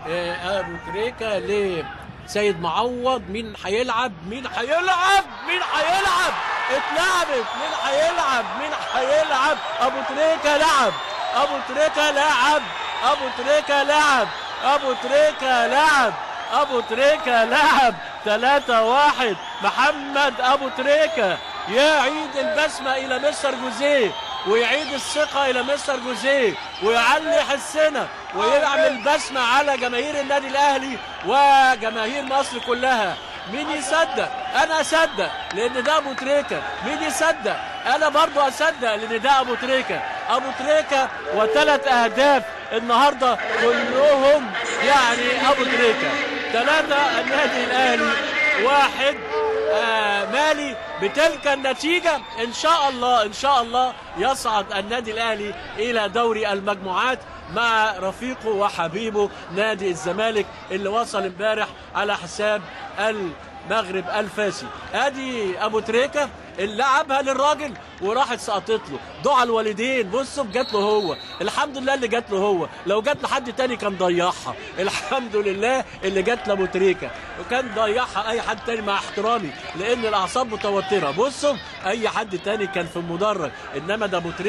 ابو تريكه لسيد معوض. مين هيلعب؟ مين هيلعب؟ مين هيلعب؟ اتلعبت. مين هيلعب؟ مين هيلعب؟ ابو تريكه لعب، ابو تريكه لعب، ابو تريكه لعب، ابو تريكه لعب، ابو تريكه لعب. 3-1 محمد ابو تريكه يعيد البسمة الى مستر جوزيه، ويعيد الثقة الى مستر جوزيه، ويعلي حسنا، ويعمل بسمه على جماهير النادي الاهلي وجماهير مصر كلها. مين يصدق؟ انا اصدق لان ده ابو تريكه. مين يصدق؟ انا برضو اصدق لان ده ابو تريكه. ابو تريكه وثلاث اهداف النهارده كلهم يعني ابو تريكه. 3 النادي الاهلي، 1 مالي. بتلك النتيجة إن شاء الله، إن شاء الله يصعد النادي الأهلي إلى دوري المجموعات مع رفيقه وحبيبه نادي الزمالك اللي وصل امبارح على حساب المغرب الفاسي. ادي ابو تريكه اللي لعبها للراجل وراحت سقطت له، دعاء الوالدين. بصوا جات له هو، الحمد لله اللي جات له هو، لو جات لحد تاني كان ضيعها. الحمد لله اللي جات لابو تريكه، وكان ضيعها اي حد تاني مع احترامي لان الاعصاب متوترة. بصوا اي حد تاني كان في المدرج، انما ده ابو تريكه.